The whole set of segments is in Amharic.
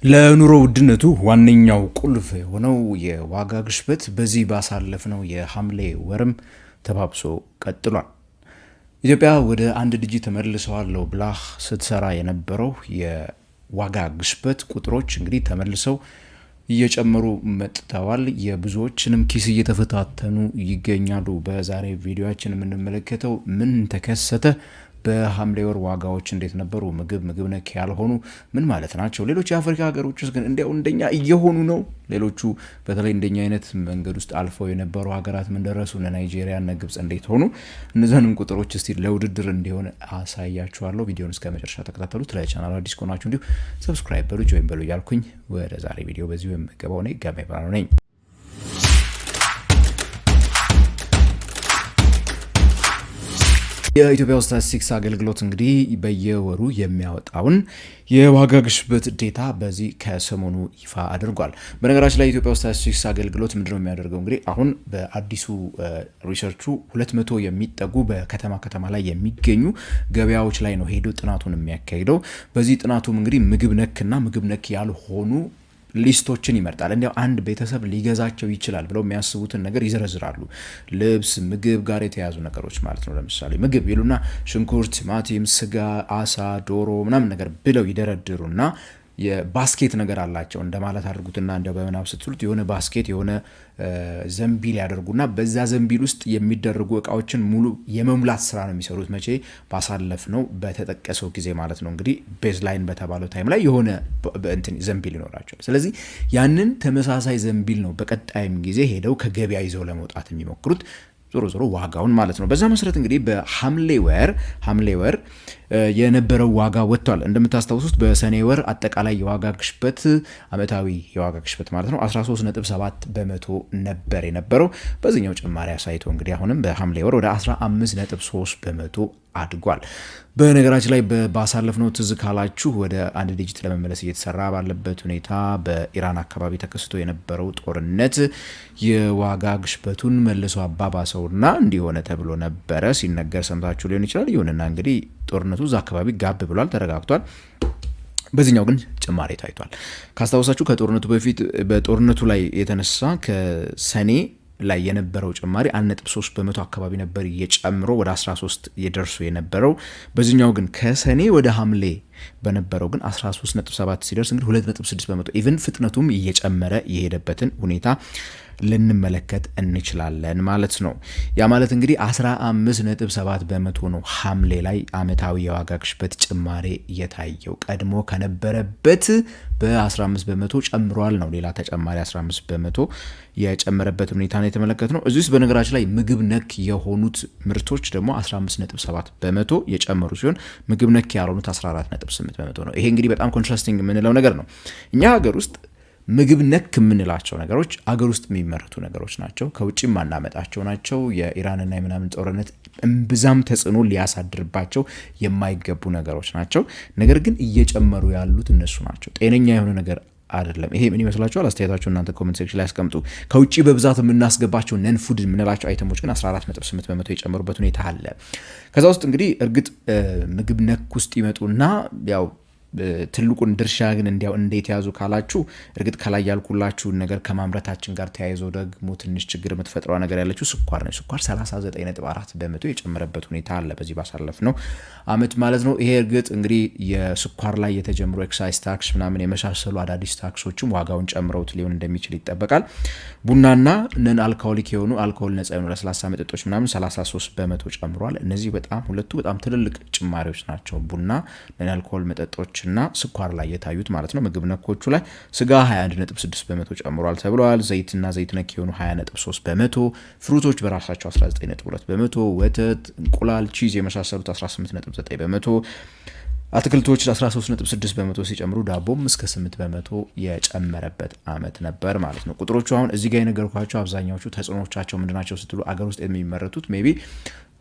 ለኑሮ ውድነቱ ዋነኛው ቁልፍ የሆነው የዋጋ ግሽበት በዚህ ባሳለፍነው የሐምሌ ወርም ተባብሶ ቀጥሏል። ኢትዮጵያ ወደ አንድ digit ተመልሰዋለሁ ብላ ስትሰራ የነበረው የዋጋ ግሽበት ቁጥሮች እንግዲህ ተመልሰው እየጨመሩ መጥተዋል። የብዙዎችንም ኪስ እየተፈታተኑ ይገኛሉ። በዛሬ ቪዲዮአችን የምንመለከተው ምን ተከሰተ፣ በሐምሌ ወር ዋጋዎች እንዴት ነበሩ፣ ምግብ፣ ምግብ ነክ ያልሆኑ ምን ማለት ናቸው፣ ሌሎች የአፍሪካ ሀገሮች ውስጥ ግን እንዲያው እንደኛ እየሆኑ ነው፣ ሌሎቹ በተለይ እንደኛ አይነት መንገድ ውስጥ አልፈው የነበሩ ሀገራት ምን ደረሱ፣ እነ ናይጄሪያ እነ ግብጽ እንዴት ሆኑ፣ እነዚህንም ቁጥሮች እስቲ ለውድድር እንዲሆን አሳያችኋለሁ። ቪዲዮን እስከ መጨረሻ ተከታተሉት። ለቻናሉ አዲስ ከሆናችሁ እንዲሁ subscribe በሉ፣ join በሉ እያልኩኝ ወደ ዛሬ ቪዲዮ በዚሁ የምገባው እኔ ጋሜ ብርሃኑ ነኝ። የኢትዮጵያ ስታቲስቲክስ አገልግሎት እንግዲህ በየወሩ የሚያወጣውን የዋጋ ግሽበት data በዚህ ከሰሞኑ ይፋ አድርጓል። በነገራችን ላይ የኢትዮጵያ ስታቲስቲክስ አገልግሎት ምንድነው የሚያደርገው? እንግዲህ አሁን በአዲሱ research ኡ 200 የሚጠጉ በከተማ ከተማ ላይ የሚገኙ ገበያዎች ላይ ነው ሄዶ ጥናቱን የሚያካሂደው። በዚህ ጥናቱም እንግዲህ ምግብ ነክና ምግብ ነክ ያልሆኑ list ኦችን ይመርጣል። እንዲያው አንድ ቤተሰብ ሊገዛቸው ይችላል ብለው የሚያስቡትን ነገር ይዘረዝራሉ። ልብስ፣ ምግብ ጋር የተያያዙ ነገሮች ማለት ነው። ለምሳሌ ምግብ ይሉና ሽንኩርት፣ ቲማቲም፣ ስጋ፣ አሳ፣ ዶሮ ምናምን ነገር ብለው ይደረድሩና የ basket ነገር አላቸው እንደማለት አድርጉትና እንዲያው በምናብ ስትሉት የሆነ basket የሆነ ዘንቢል ያደርጉና በዛ ዘንቢል ውስጥ የሚደረጉ እቃዎችን ሙሉ የመሙላት ስራ ነው የሚሰሩት። መቼ ባሳለፍነው በተጠቀሰው ጊዜ ማለት ነው። እንግዲህ baseline በተባለው time ላይ የሆነ እንትን ዘንቢል ይኖራቸዋል። ስለዚህ ያንን ተመሳሳይ ዘንቢል ነው በቀጣይም ጊዜ ሄደው ከገበያ ይዘው ለመውጣት የሚሞክሩት፣ ዞሮ ዞሮ ዋጋውን ማለት ነው። በዛ መሰረት እንግዲህ በሐምሌ ወር የነበረው ዋጋ ወጥቷል። እንደምታስታውሱት በሰኔ ወር አጠቃላይ የዋጋ ግሽበት፣ አመታዊ የዋጋ ግሽበት ማለት ነው፣ 13.7% ነበር የነበረው። በዚህኛው ጭማሪ አሳይቶ እንግዲህ አሁንም በሐምሌ ወር ወደ 15.3% አድጓል። በነገራችን ላይ ባሳለፍነው ትዝ ካላችሁ ወደ አንድ digit ለመመለስ እየተሰራ ባለበት ሁኔታ በኢራን አካባቢ ተከስቶ የነበረው ጦርነት የዋጋ ግሽበቱን መልሶ አባባሰውና እንዲሆነ ተብሎ ነበረ ሲነገር ሰምታችሁ ሊሆን ይችላል። ይሁንና እንግዲህ ጦርነቱ እዛ አካባቢ ጋብ ብሏል፣ ተረጋግቷል። በዚህኛው ግን ጭማሪ ታይቷል። ካስታወሳችሁ ከጦርነቱ በፊት በጦርነቱ ላይ የተነሳ ከሰኔ ላይ የነበረው ጭማሪ 1.3% አካባቢ ነበር እየጨምሮ ወደ 13 የደርሶ የነበረው። በዚህኛው ግን ከሰኔ ወደ ሐምሌ በነበረው ግን 13.7 ሲደርስ እንግዲህ 2.6% even ፍጥነቱም እየጨመረ የሄደበትን ሁኔታ ልንመለከት እንችላለን ማለት ነው። ያ ማለት እንግዲህ 15.7% ነው ሐምሌ ላይ አመታዊ የዋጋ ግሽበት ጭማሬ የታየው፣ ቀድሞ ከነበረበት በ15% ጨምሯል ነው። ሌላ ተጨማሪ 15% የጨመረበት ሁኔታ ነው የተመለከትነው። እዚህ ውስጥ በነገራችን ላይ ምግብ ነክ የሆኑት ምርቶች ደግሞ 15.7% የጨመሩ ሲሆን ምግብ ነክ ያልሆኑት 14.8% ነው። ይሄ እንግዲህ በጣም contrasting የምንለው ነገር ነው። እኛ ሀገር ውስጥ ምግብ ነክ የምንላቸው ነገሮች አገር ውስጥ የሚመረቱ ነገሮች ናቸው። ከውጭ የማናመጣቸው ናቸው። የኢራንና የምናምን ጦርነት እምብዛም ተጽዕኖ ሊያሳድርባቸው የማይገቡ ነገሮች ናቸው። ነገር ግን እየጨመሩ ያሉት እነሱ ናቸው። ጤነኛ የሆነ ነገር አይደለም። ይሄ ምን ይመስላችኋል? አስተያየታችሁ እናንተ comment section ላይ ያስቀምጡ። ከውጭ በብዛት የምናስገባቸው non food የምንላቸው item ኦች ግን 14.8% የጨመሩበት ሁኔታ አለ። ከዛ ውስጥ እንግዲህ እርግጥ ምግብ ነክ ውስጥ ይመጡና ያው ትልቁን ድርሻ ግን እንዲያው እንዴት ያዙ ካላችሁ እርግጥ ከላይ ያልኩላችሁን ነገር ከማምረታችን ጋር ተያይዞ ደግሞ ትንሽ ችግር የምትፈጥረዋ ነገር ያለችው ስኳር ነው። ስኳር 39.4% የጨመረበት ሁኔታ አለ በዚህ ባሳለፍነው አመት ማለት ነው። ይሄ እርግጥ እንግዲህ የስኳር ላይ የተጀምሮ excise tax ምናምን የመሳሰሉ አዳዲስ ታክሶችም ዋጋውን ጨምረውት ሊሆን እንደሚችል ይጠበቃል። ቡናና non alcoholic የሆኑ፣ አልኮሆል ነጻ የሆኑ ለስላሳ መጠጦች ምናምን 33% ጨምሯል። እነዚህ በጣም ሁለቱ በጣም ትልልቅ ጭማሪዎች ናቸው። ቡና፣ non alcohol መጠጦች እና ስኳር ላይ የታዩት ማለት ነው። ምግብ ነኮቹ ላይ ስጋ 21.6% ጨምሯል ተብለዋል። ዘይትና ዘይት ነክ የሆኑ 20.3%፣ fruit ኦች በራሳቸው 19.2%፣ ወተት፣ እንቁላል፣ cheese የመሳሰሉት 18.9%፣ አትክልቶች 13.6% ሲጨምሩ ዳቦም እስከ 8% የጨመረበት አመት ነበር ማለት ነው። ቁጥሮቹ አሁን እዚህ ጋር የነገርኳቸው አብዛኛዎቹ ተጽዕኖቻቸው ምንድናቸው ስትሉ አገር ውስጥ የሚመረቱት maybe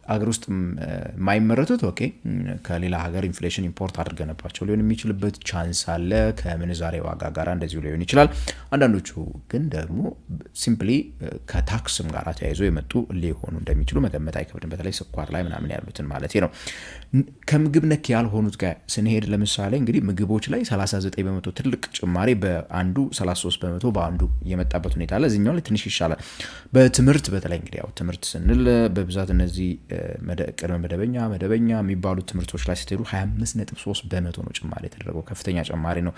አገር ውስጥ የማይመረቱት okay ከሌላ ሀገር inflation import አድርገንባቸው ሊሆን የሚችልበት chance አለ። ከምንዛሬ ዋጋ ጋር እንደዚሁ ሊሆን ይችላል። አንዳንዶቹ ግን ደግሞ simply ከ tax ም ጋር ተያይዞ የመጡ ሊሆኑ እንደሚችሉ መገመት አይከብድም። በተለይ ስኳር ላይ ምናምን ያሉትን ማለት ነው። ከምግብ ነክ ያልሆኑት ጋር ስንሄድ ለምሳሌ እንግዲህ ምግቦች ላይ 39% ትልቅ ጭማሪ በአንዱ፣ 33% በአንዱ የመጣበት ሁኔታ አለ። እዚህኛው ላይ ትንሽ ይሻላል። በትምህርት በተለይ እንግዲህ ያው ትምህርት ስንል በብዛት እነዚህ ቅድመ መደበኛ፣ መደበኛ የሚባሉት ትምህርቶች ላይ ስትሄዱ 25.3% ነው ጭማሪ የተደረገው። ከፍተኛ ጭማሪ ነው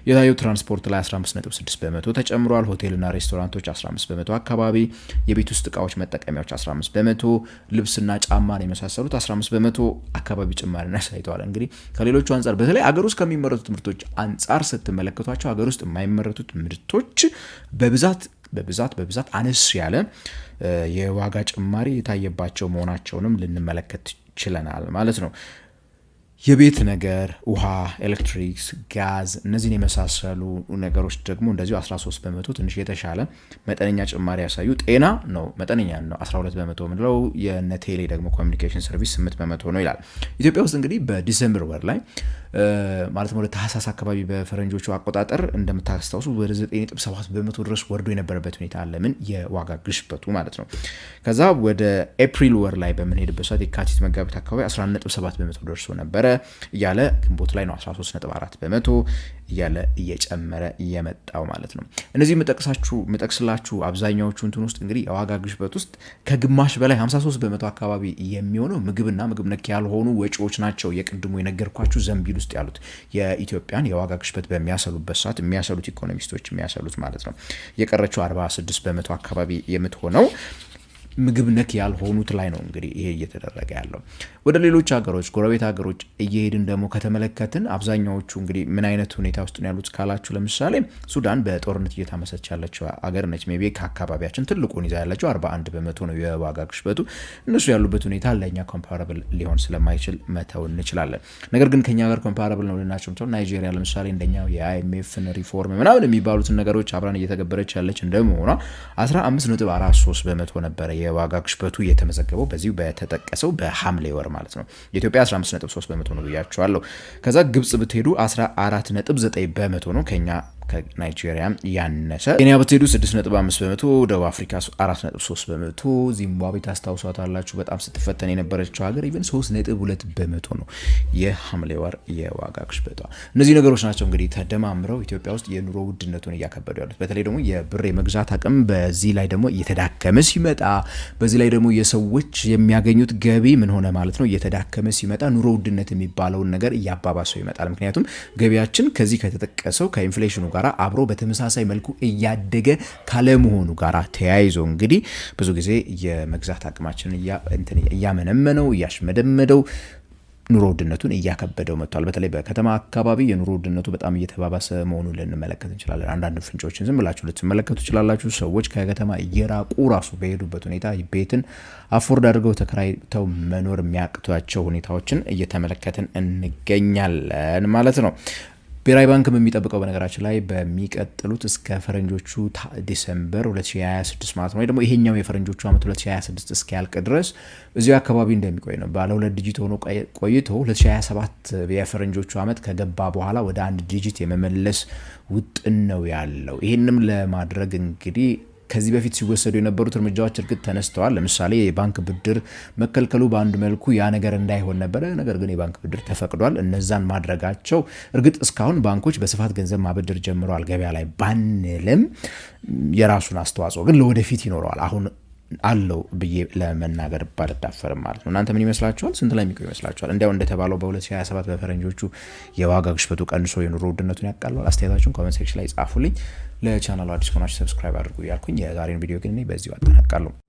የታየው። ትራንስፖርት ላይ 15.6% ተጨምሯል። ሆቴልና ሬስቶራንቶች 15% አካባቢ፣ የቤት ውስጥ እቃዎች መጠቀሚያዎች 15%፣ ልብስና ጫማን የመሳሰሉት 15% አካባቢ ጭማሪ አሳይተዋል። እንግዲህ ከሌሎቹ አንጻር፣ በተለይ አገር ውስጥ ከሚመረቱት ምርቶች አንጻር ስትመለከቷቸው ሀገር ውስጥ የማይመረቱት ምርቶች በብዛት በብዛት በብዛት አነስ ያለ የዋጋ ጭማሪ የታየባቸው መሆናቸውንም ልንመለከት ችለናል ማለት ነው። የቤት ነገር፣ ውሃ፣ ኤሌክትሪክስ፣ ጋዝ እነዚህን የመሳሰሉ ነገሮች ደግሞ እንደዚሁ 13% ትንሽ የተሻለ መጠነኛ ጭማሪ ያሳዩ። ጤና ነው መጠነኛ ነው 12% ምንለው። የነቴሌ ደግሞ communication service 8% ነው ይላል። ኢትዮጵያ ውስጥ እንግዲህ በ December ወር ላይ ማለት ወደ ታህሳስ አካባቢ በፈረንጆቹ አቆጣጠር እንደምታስታውሱ ወደ 9.7% ድረስ ወርዶ የነበረበት ሁኔታ አለ። ምን የዋጋ ግሽበቱ ማለት ነው። ከዛ ወደ ኤፕሪል ወር ላይ በምንሄድበት ሰዓት የካቲት፣ መጋቢት አካባቢ 11.7% ደርሶ ነበረ እያለ ግንቦት ላይ ነው 13.4% እያለ እየጨመረ እየመጣው ማለት ነው። እነዚህ የምጠቅስላችሁ አብዛኛዎቹ እንትን ውስጥ እንግዲህ የዋጋ ግሽበት ውስጥ ከግማሽ በላይ 53% አካባቢ የሚሆነው ምግብና ምግብ ነክ ያልሆኑ ወጪዎች ናቸው። የቅድሙ የነገርኳችሁ ዘንቢል ውስጥ ያሉት የኢትዮጵያን የዋጋ ግሽበት በሚያሰሉበት ሰዓት የሚያሰሉት ኢኮኖሚስቶች የሚያሰሉት ማለት ነው። የቀረችው 46% አካባቢ የምትሆነው ምግብ ነክ ያልሆኑት ላይ ነው እንግዲህ ይሄ እየተደረገ ያለው። ወደ ሌሎች ሀገሮች፣ ጎረቤት ሀገሮች እየሄድን ደግሞ ከተመለከትን አብዛኛዎቹ እንግዲህ ምን አይነት ሁኔታ ውስጥ ነው ያሉት ካላችሁ ለምሳሌ ሱዳን በጦርነት እየታመሰች ያለችው አገር ነች። Maybe ከአካባቢያችን ትልቁን ይዛ ያለችው 41% ነው የዋጋ ግሽበቱ። እነሱ ያሉበት ሁኔታ ለእኛ comparable ሊሆን ስለማይችል መተው እንችላለን። ነገር ግን ከኛ ጋር comparable ነው ልናቸው ናይጄሪያ ለምሳሌ እንደኛው የ IMF ን ሪፎርም ምናምን የሚባሉትን ነገሮች አብራን እየተገበረች ያለች እንደመሆኗ 15.43% ነበረ የዋጋ ግሽበቱ የተመዘገበው በዚሁ በተጠቀሰው በሐምሌ ወር ማለት ነው። የኢትዮጵያ 15.3% ነው ብያቸዋለሁ። ከዛ ግብጽ ብትሄዱ 14.9% ነው፣ ከኛ ከናይጄሪያ ያነሰ። ኬንያ ብትሄዱ 6.5%፣ ደቡብ አፍሪካ 4.3%፣ ዚምባብዌ ታስታውሷታላችሁ በጣም ስትፈተን የነበረችው ሀገር even 3.2% ነው የሐምሌ ወር የዋጋ ግሽበቷ። እነዚህ ነገሮች ናቸው እንግዲህ ተደማምረው ኢትዮጵያ ውስጥ የኑሮ ውድነቱን እያከበዱ ያሉት። በተለይ ደግሞ የብር የመግዛት አቅም በዚህ ላይ ደግሞ እየተዳከመ ሲመጣ፣ በዚህ ላይ ደግሞ የሰዎች የሚያገኙት ገቢ ምን ሆነ ማለት ነው እየተዳከመ ሲመጣ ኑሮ ውድነት የሚባለውን ነገር እያባባሰው ይመጣል። ምክንያቱም ገቢያችን ከዚህ ከተጠቀሰው ከ inflation ኑ ጋር አብሮ በተመሳሳይ መልኩ እያደገ ካለመሆኑ ጋር ተያይዞ እንግዲህ ብዙ ጊዜ የመግዛት አቅማችንን እያመነመነው፣ እያሽመደመደው፣ ኑሮ ውድነቱን እያከበደው መጥቷል። በተለይ በከተማ አካባቢ የኑሮ ውድነቱ በጣም እየተባባሰ መሆኑን ልንመለከት እንችላለን። አንዳንድ ፍንጮችን ዝም ብላችሁ ልትመለከቱ ትችላላችሁ። ሰዎች ከከተማ እየራቁ ራሱ በሄዱበት ሁኔታ ቤትን afford አድርገው ተከራይተው መኖር የሚያቅቷቸው ሁኔታዎችን እየተመለከትን እንገኛለን ማለት ነው። ብሔራዊ ባንክም የሚጠብቀው በነገራችን ላይ በሚቀጥሉት እስከ ፈረንጆቹ December 2026 ማለት ነው፣ ወይ ደግሞ ይሄኛው የፈረንጆቹ ዓመት 2026 እስኪያልቅ ድረስ እዚሁ አካባቢ እንደሚቆይ ነው። ባለ ሁለት digit ሆኖ ቆይቶ 2027 የፈረንጆቹ ዓመት ከገባ በኋላ ወደ አንድ digit የመመለስ ውጥን ነው ያለው። ይህንም ለማድረግ እንግዲህ ከዚህ በፊት ሲወሰዱ የነበሩት እርምጃዎች እርግጥ ተነስተዋል። ለምሳሌ የባንክ ብድር መከልከሉ በአንድ መልኩ ያ ነገር እንዳይሆን ነበረ። ነገር ግን የባንክ ብድር ተፈቅዷል። እነዛን ማድረጋቸው እርግጥ እስካሁን ባንኮች በስፋት ገንዘብ ማበደር ጀምረዋል ገበያ ላይ ባንልም የራሱን አስተዋጽኦ ግን ለወደፊት ይኖረዋል። አሁን አለው ብዬ ለመናገር ባልዳፈርም ማለት ነው። እናንተ ምን ይመስላችኋል? ስንት ላይ የሚቆይ ይመስላችኋል? እንዲያው እንደተባለው በ2027 በፈረንጆቹ የዋጋ ግሽበቱ ቀንሶ የኑሮ ውድነቱን ያቃለዋል? አስተያየታችሁን comment section ላይ ጻፉልኝ። ለቻናሉ አዲስ ከሆናችሁ subscribe አድርጉ እያልኩኝ የዛሬን ቪዲዮ ግን እኔ በዚሁ አጠናቅቃለሁ።